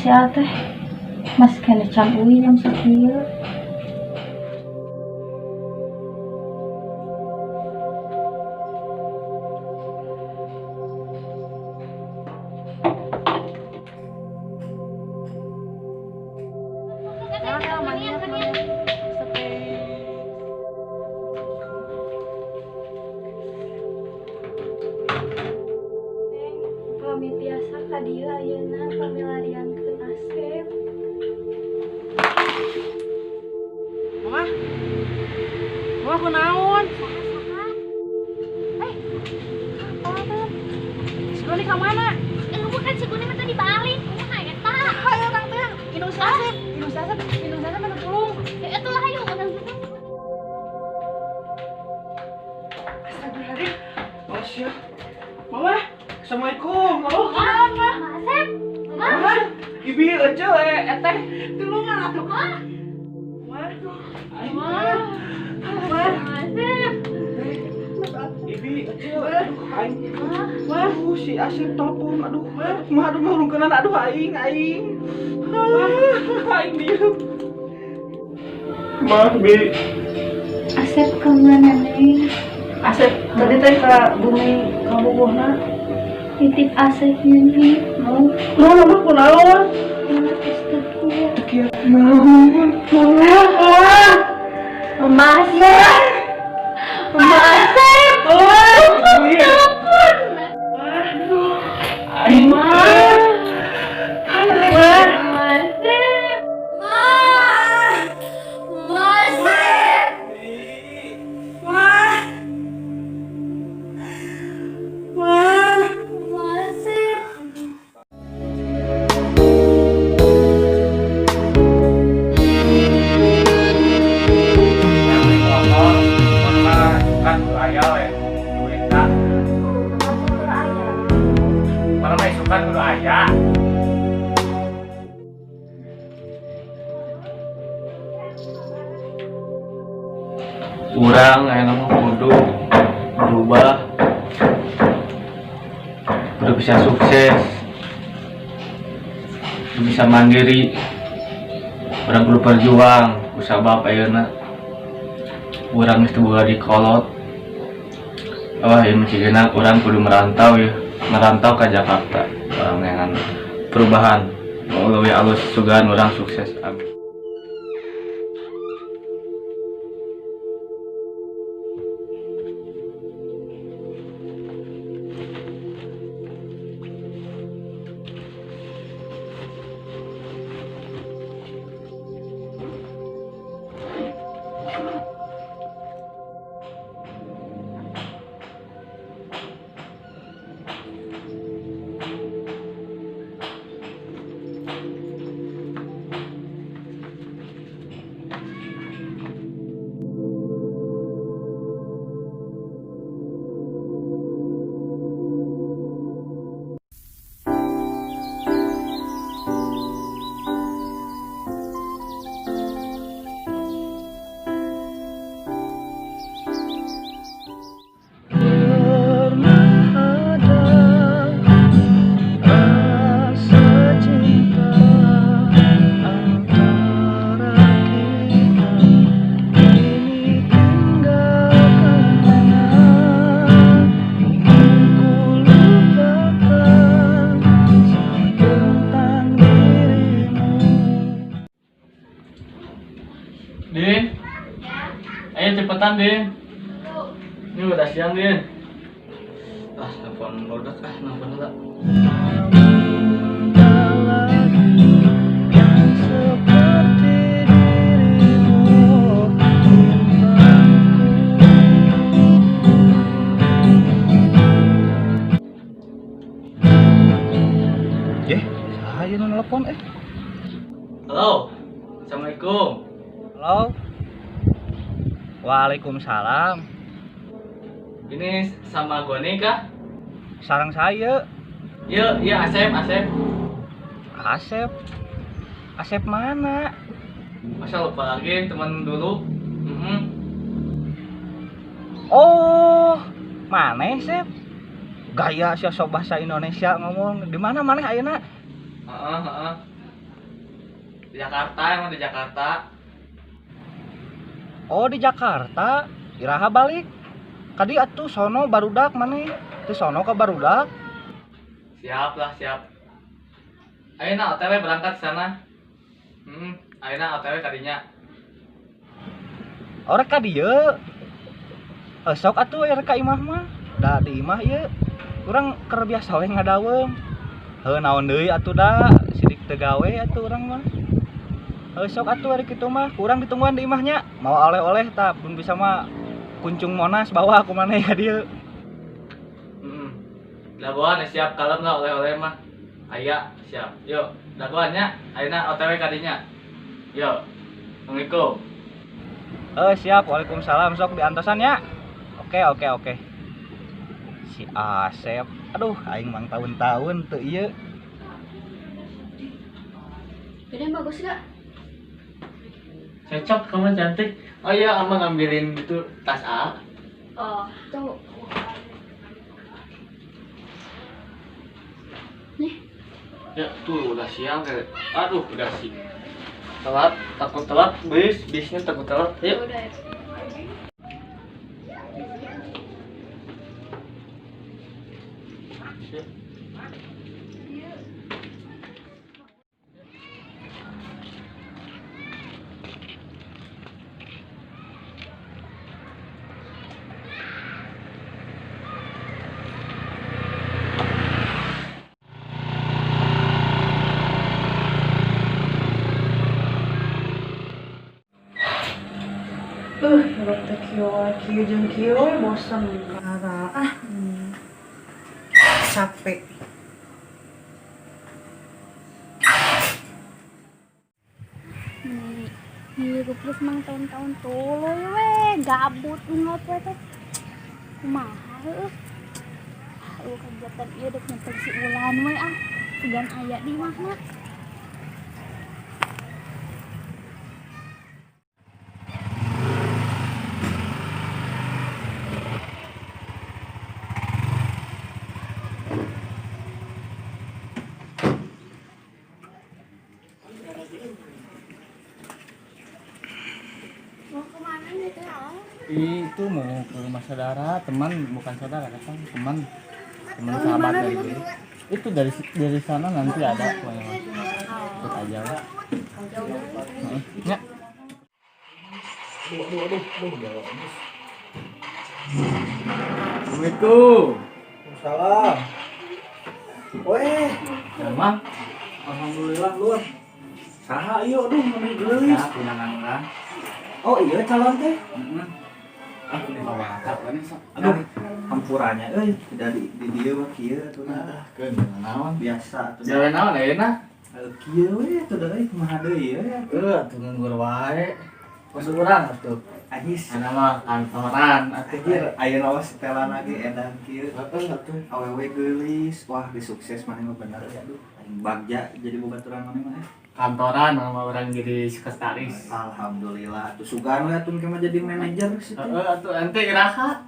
Si A teh masih keneh can uih jam sakieu. Pami tiasa ka dieu ayeuna pamilariankeun Asep. Mama. Mama kunaon? Saha? Apa teh? Si Goni ka mana? Lu kan si Goni mah tadi balik. Kumaha eta? Hayo urang teh. Indung si Asep, indung si Asep, indung si Asep minta tulung. Ya atuh lah hayu urang teh. Astagfirullahaladzim. Oh sia. Mama, assalamualaikum. Mama, kunaon, Mah? Asep. Mama, ibi ece eteh tulungan atuh. Mah. Mah. Mah. Asep. Ibi ece aduh aing. Mah, si Asep telepon aduh. Mah aduh ngurungkeun aduh aing aing. Aing dieum. Mah, Bi. Asep ka mana Neng? Asep tadi teh ka bumi kabogohna. Titip Asep nya nih. Mau. Mah, mama kunaon? Astagfirullah. Kieu naon? Mama. Mama Asep. Mama Asep. Telepon. Aing. Mah. Mah. Mama Asep. Mah. Mama Asep. Mah. Mah. Mama Asep. Yang beli motor, mah kan kudu aya we. Duitna. Mana mah isukan kudu aya. Urang ayeuna mah kudu berubah, kudu bisa sukses, kudu bisa mandiri. Urang kudu berjuang kusabab ayeuna urang geus teu boga dikolot. Wah, ieu mah cigana urang kudu merantau ya, merantau ke Jakarta. Urang neangan perubahan, mau leuwih alus sugan urang sukses. Amin. Pernah ada rasa cinta antara kita, kini tinggal kenangan. Ingin ku lupakan semua tentang dirimu. Din, ayo cepetan Din. Ini udah siang Din. Ah, telepon barudak ah, nelfon heula. Tak lagi yang seperti dirimu, bintangku. Saha nu nelpon eh? Halo, assalamualaikum. Halo. Waalaikumsalam. Ini sama Goni kah? Sareng saya. Iya, iya Asep, Asep. Asep. Asep mana? Masa lupa lagi teman dulu? Oh, maneh Sep? Gaya sia sok bahasa Indonesia ngomong. Di mana maneh ayeuna? Heeh, heeh. Di Jakarta, emang di Jakarta. Oh, di Jakarta. Iraha balik? Kadi atuh sono barudak maneh. Teu sono ka barudak. Siap lah, siap. Ayeuna OTW berangkat ke sana. Ayeuna OTW kadinya. Ora ka dieu. Sok atuh rek ka imah mah. Da di imah ieu urang keur biasa we ngadaweum. Heuh naon deui atuh da, sidik teu gawe atuh urang mah. Heuh sok atuh ari kitu mah, kurang ditungguan di imahnya. Mau oleh-oleh tah pun bisa mah kuncung Monas bawa aku maneh ka dieu. Dagoan siap kalem lah oleh-oleh mah. Aya siap. Yuk, dagoannya ayeuna OTW kadinya. Yuk. Assalamualaikum. Siap, waalaikumsalam, sok diantosan ya. Oke, oke, oke. Si Asep, aduh aing mang tahun-tahun teu ieu. Beda bagus gak? Cocok kamu cantik. Oh iya, ama ngambilin itu tas A. Oh, tunggu. Nih. Ya, tuh udah siang kayak. Aduh, udah sih. Telat, takut telat, bisnya takut telat. Yuk. Udah ya. Hirup teh kieu wae, kieu jeung kieu we bosen. Ah, capek. Nih, terus mang tahun-tahun tuluy we, gabut ingot we teh. Kumaha heueuh. Aduh kegiatan ieu dek nyepeng si Ulan we ah. Sugan aya di imahna. Mau kemana gitu ya? Itu mau ke rumah saudara, teman, bukan saudara kan, teman, teman sahabat dari dulu. Itu dari sana nanti ada pokoknya. Ikut aja lah. Ya. Aduh, Assalamualaikum. Waalaikumsalam. Weh, Emang alhamdulillah lur. Saha ieu aduh meni geulis. Tunangan urang. Oh iya calon teh. Heeh. Aduh, hampurannya euy, tidak di dieu mah kieu atuh nah. Keun naon? Biasa atuh. Jalan naon ayeuna? Kieu we atuh da euy kumaha deui ye. Heuh, atuh nganggur wae. Kos urang atuh. Ajis. Ana mah kantoran atuh. Anjir, ayeuna mah setelan lagi edan kieu. Heeh atuh. Awewe geulis, wah di sukses maneh mah bener ya aduh. Aing bagja jadi babaturan maneh mah. Kantoran sama orang jadi sekretaris. Alhamdulillah atuh sugan we atuh mah jadi manajer sih. Heeh atuh ente iraha.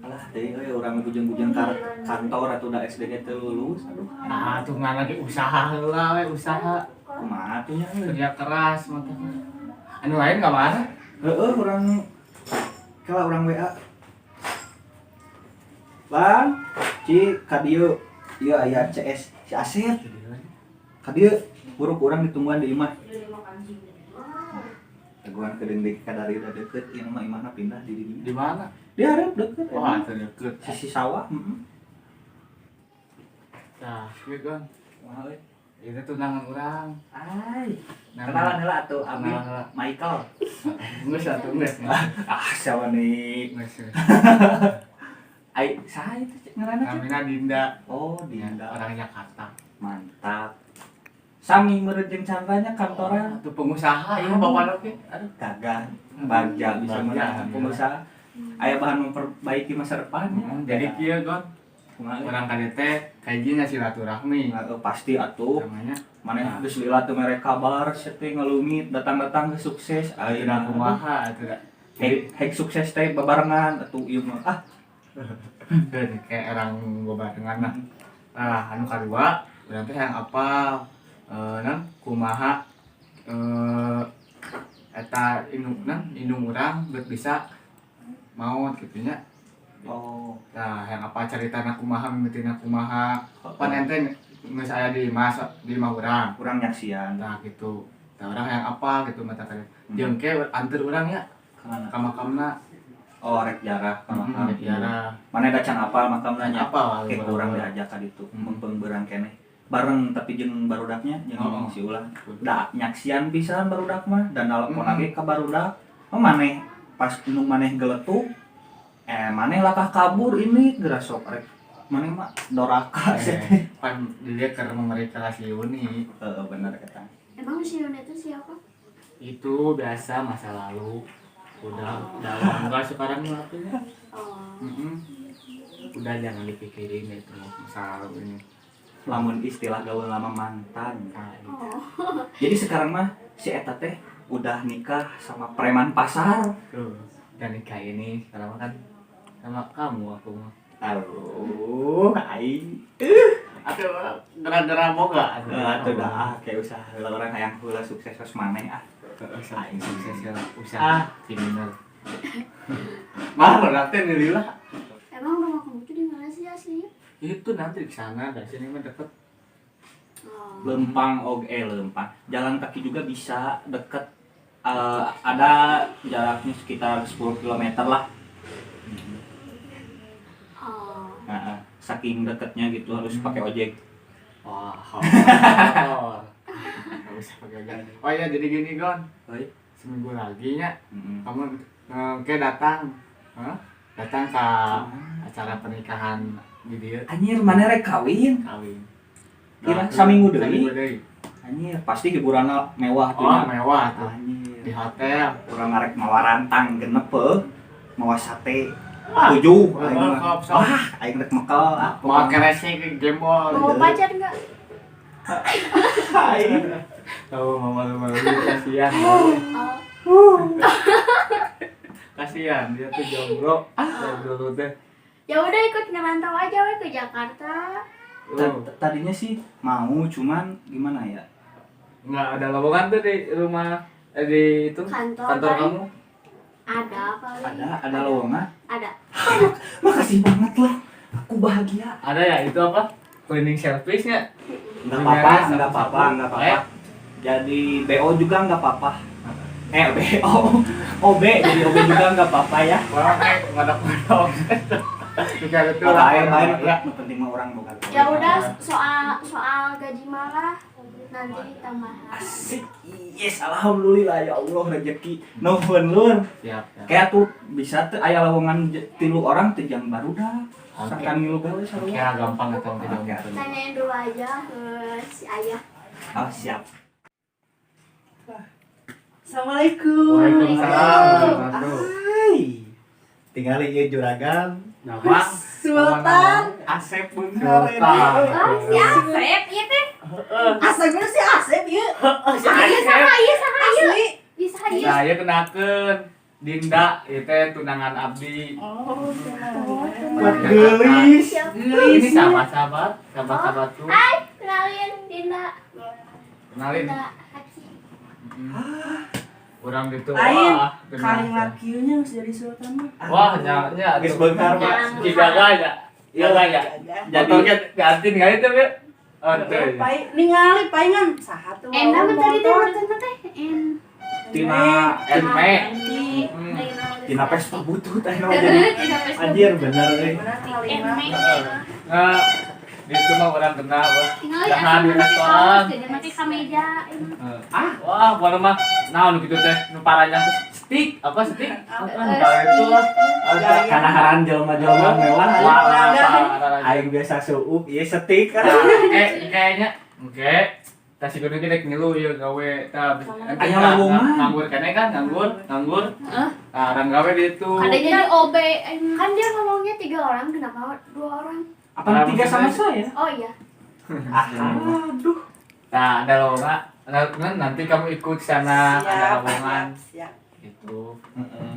Alah deui euy urang bujeng-bujeng kantor atuh da SD ge teu lulus aduh. Nah, atuh ngan lagi usaha heula we usaha. Kumaha atuh nya euy. Kerja keras mah. Anu lain ka mana? Heeh urang kala urang WA. Bang, Ci ka dieu. Ieu aya CS si Asep. Ka dieu buruk urang ditungguan di imah. Teguhan ke dengdek ka dari udah deket, ieu mah imahna pindah di dinya. Di mana? Di hareup deket. Wah, atuh deket. Sisi sawah, heeh. Nah, kieu kan. Kumaha euy? Itu tunangan urang. Ai, kenalan heula atuh Abi Michael. Geus atuh geus. Ah, siapa nih? Geus. Ai, saha itu ngaranna? Namina Dinda. Oh, Dinda. Orang Jakarta. Mantap. Sami meureun jeung Chandranya kantoran. Tuh pengusaha ieu bapak oge. Aduh, gagah. Bagja bisa menang pengusaha. Aya bahan memperbaiki masa depan. Jadi kieu Gon. Urang ka dieu teh kahiji nya silaturahmi. Pasti atuh. Namanya maneh geus lila teu mere kabar teh ngalungit datang-datang ke sukses. Ayeuna kumaha atuh da. Hek sukses teh babarengan atuh ieu mah. Ah. Keun kayak orang babarengan lah. Nah, anu kadua urang teh yang apal nang kumaha Eta indung nan indung urang geus bisa maot gitu nya. Oh. Nah, yang apa ceritana kumaha, mimitina kumaha. Pan ente geus aya di imah, di imah urang. Kurang nyaksian. Nah, gitu. Nah, urang yang apa gitu mata kalian. Jeung ke anter urang ya. Kemana? Ka makamna. Oh, rek jarah ka makam. Rek jarah. Mana da can apal makamna nya? Apal. Oke, kurang diajak ka ditu. Mengpeung beurang keneh. Bareng tapi jeung barudaknya, jeung si Ulan. Da nyaksian pisan barudak mah dan nelpon lagi ka barudak. Oh, maneh pas indung maneh geletuk, maneh lakah kabur ini geura sok rek. Maneh mah doraka sih. Pan dia keur mereka si Yuni. Heeh, bener kata. Emang si Yuni itu siapa? Itu biasa masa lalu. Udah enggak sekarang mah atuh. Oh. Udah jangan dipikirin itu Masa lalu ini. Lamun istilah gaul lama mantan. Nah, itu. Oh. Jadi sekarang mah si eta teh udah nikah sama preman pasar. Tuh, dan nikah ini sekarang mah kan sama kamu aku mah. Aduh, aing. Atau gara-gara boga. Atuh dah ah, kayak usaha heula urang hayang heula sukses terus maneh ah. Usaha sukses ya, usaha Ah. kriminal. Mah berarti nih lila. Emang rumah kamu tuh di mana sih aslinya? Itu nanti di sana, dari sini mah deket. Oh. Lempang og lempang. Jalan kaki juga bisa deket. Ada jaraknya sekitar 10 km lah. Oh. Nah, saking deketnya gitu harus pakai ojek. Wah, horor. Nggak usah pakai ojek. Oh iya, jadi gini, Gon. Oi. Seminggu lagi nya kamu kayak datang. Hah? Datang ke acara pernikahan di dia. Anjir, mana rek kawin? Kawin. Kira saminggu deui. Saminggu deui. Anjir, pasti hiburannya mewah tuh. Oh, nya. mewah tuh. Anjir. Di hotel. Urang ngarek mawa rantang genep heuh. Mawa sate tujuh aing mah. Sok, sok. Wah, aing rek mekel ah. Mau keresek ke Gameball. Mau pacar nggak? Aing. Tahu mau malu-malu kasihan. Oh. Kasihan dia tuh jomblo dari dulu teh. Ya udah ikut ngerantau aja we ke Jakarta. Tuh. Tadinya sih mau, cuman gimana ya? Nggak ada lowongan tuh di rumah, di itu Kantor, kantor paling. kamu. Ada paling. Ada lowongan. Ada. Makasih banget lah. Aku bahagia. Ada ya itu apa? Cleaning service-nya. Enggak apa-apa, enggak apa-apa, enggak apa-apa. Eh? Jadi BO juga enggak apa-apa. BO. OB, jadi OB juga enggak apa-apa ya. Orang kayak ngadok-ngadok. Juga betul. Oh, lain lain ya, nu penting mah orang boga. Ya udah, soal soal gaji malah nanti tambahan. Asik. Yes, alhamdulillah ya Allah rezeki. Nuhun lur. Siap, siap. Kayak tuh bisa tuh aya lowongan tilu orang teh jang barudak. Oke. Sangkan ngilu gawe sarua. Kira gampang atau tidak. Oke. Tanyain dulu aja ke si ayah. Oh, siap. Assalamualaikum. Waalaikumsalam. Hai. Tinggal ieu juragan. Nama Sultan. Asep bener. Sultan. Oh, si Asep ieu teh. Asep bener si Asep ieu. Iya saha ieu, saha ieu. Asli. Bisa ieu. Nah, ya kenakeun. Dinda, itu teh tunangan abdi. Oh, Buat geulis. Ini sahabat-sahabat, sahabat-sahabat tuh. Hai, kenalin Dinda. Kenalin. Dinda Hapsi. Orang gitu. Lain, Wah, kaling lakiunya geus jadi sultan mah. Wah, nya nya. Geus beunghar, Pak. Ki gaga ya. Gaga ya. Jadi Motornya ganti nggak itu, Bu? Oh, tuh. Pai ningali palingan saha tuh. Enak mah tadi teh motor teh. En. Tina NP. Di Tina Vespa butut aing mah jadi. Anjir bener euy. bener tinggal En. lima. Nah, di itu mah orang kenal, Bos. Tinggal Jangan di restoran. Jadi mati ka meja. Ah, wah, bukan mah naon gitu teh nu paranya teh steak, apa steak? Apa itu lah. Ada. Kanaharan jelema-jelema mewah. Wah, apa? Aing biasa suup, ieu setik kan. Kayaknya oke. Tah si kudu ge rek ngilu ieu gawe tah. Aya lowongan. Nganggur keneh kan, nganggur, nganggur. Heeh. Nah, orang gawe di itu. Ada jadi OB. Kan dia ngomongnya tiga orang, kenapa dua orang? Apa tiga sama saya? Oh iya. Aduh. Nah, ada lowongan. Nah, nanti kamu ikut sana, ada Siap, lowongan siap, siap. gitu.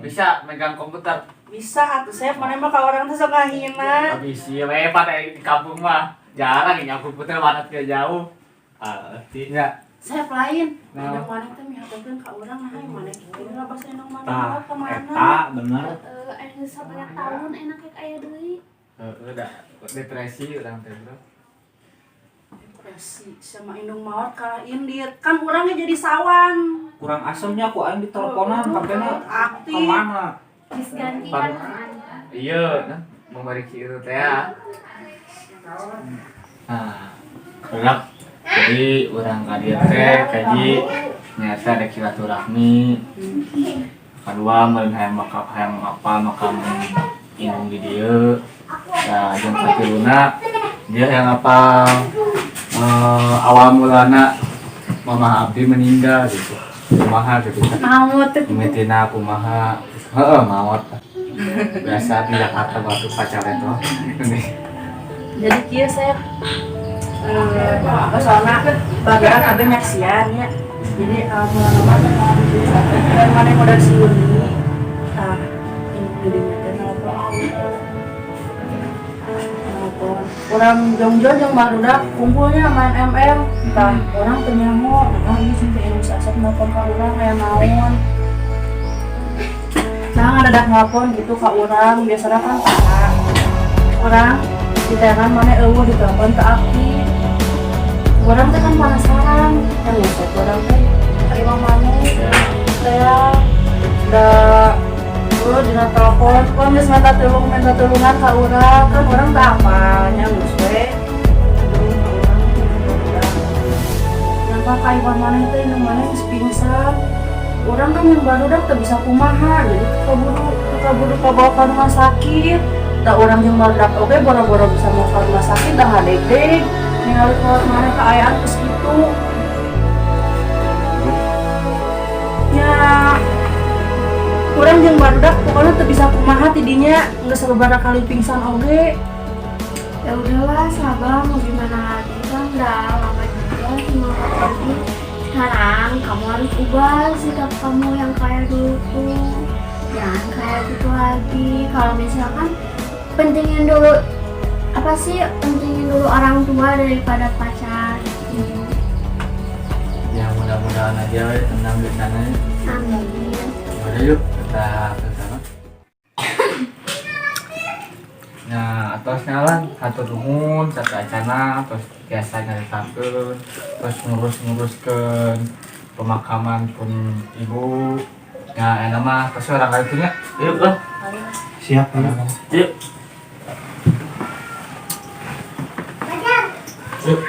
Bisa megang komputer. Bisa atuh saya mana mah ka orang teh sok ngahina. Habis sih lepat di kampung mah. Jarang ya komputer mana tidak jauh. Ah, sih. Ya. Saya lain. Nah. Indung maneh teh mihatekeun ka urang, nah maneh kieu lah bahasa indung maneh Tah, ka mana. eta bener. Heeh, aya sabaraha tahun enak rek aya deui. Heeh, da depresi urang teh, Bro. Depresi sama indung maot kalah indit. Kan urangnya jadi sawan. Kurang asemnya ku aing diteleponan kabehna Aktif. kemana? Geus ganti kan. Iya, nah, memberi itu teh ya. Nah, berak. Jadi urang ka dieu teh kaji nyata ada silaturahmi. Kadua meureun hayang makam, hayang apa makam indung di dieu. Nah, jeung katiluna dia yang apa awal mulana mama abdi meninggal gitu. Kumaha gitu. Maot teh. Mimitina kumaha. Heeh, maot. Biasa di Jakarta waktu pacaran tuh. Jadi kieu saya soalnya bagean abdi nyaksian ya. Jadi mulana mah dan maneh modal si Uni. Tah, ini geuning teh nelpon. Nelpon. Urang jongjo jeung barudak kumpulnya main MM. Tah, urang teu nyaho. Nah, ieu sing teh indung si Asep nelpon ka urang aya naon. Nah, ngadadak nelpon gitu ka urang, biasanya kan tah. Urang diteangan mana eueuh ditelepon teu aktif. Urang teh kan penasaran, kan biasa urang teh ka imah maneh teh da eueuh dina telepon, urang geus minta tulung, minta tulungan ka urang, kan urang teu apal nya geus we. Tulung ka urang barudak. Nyampa ka imah maneh teh indung maneh geus pingsan. Urang kan yang barudak teu bisa kumaha, jadi teu kaburu kabawa ka rumah sakit. Da urang jeung barudak oge boro-boro bisa mau ka rumah sakit da ngadeg-deg ningali kolot maneh kaayaan geus kitu. Nya urang jeung barudak pokoknya teu bisa kumaha tidinya geus sababaraha kali pingsan oge. Ya udahlah, sabar, mau gimana lagi kan udah lama juga cuma pergi. Sekarang kamu harus ubah sikap kamu yang kayak dulu tuh. Jangan kayak gitu lagi. Kalau misalkan pentingin dulu apa sih, pentingin dulu orang tua daripada pacar gitu. Ya mudah-mudahan aja we tenang di sana ya. Amin. Udah yuk kita ke sana. Nah, atos nyalan, hatur nuhun, satu acana, terus biasa nyaritakeun, terus ngurus-nguruskeun pemakaman pun ibu. Ya, enak mah, terus orang kali nya. Yuk lah. Siap, ya. Yuk. Yuk.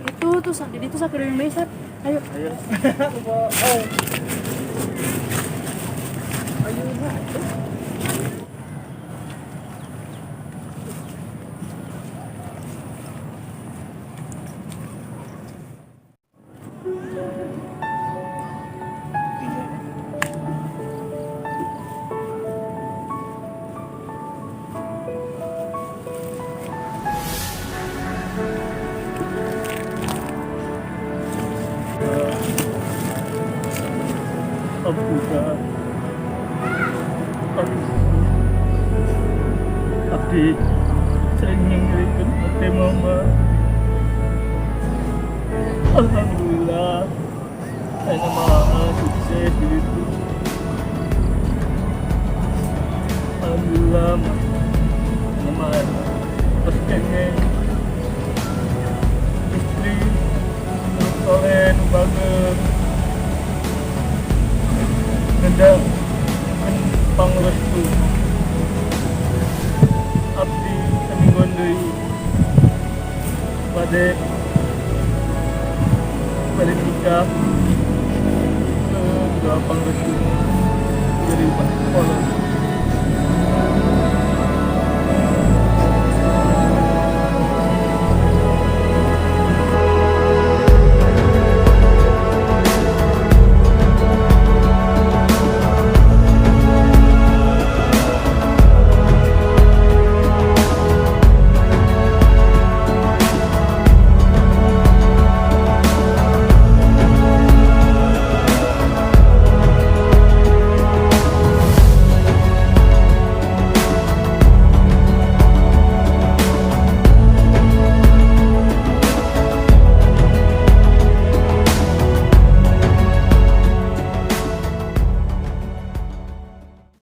Itu tuh jadi itu sakirin deui, Sep. Ayo. Ayo. Ampura. Abdi sering nyengirikeun hati mama. Alhamdulillah, saya mah sukses gitu. Alhamdulillah, mama pas pengen istri nu soleh nu bager ngendang kan pangrestu abdi samingguan deui bade bade nikah ke doa pangrestu jadi kolot.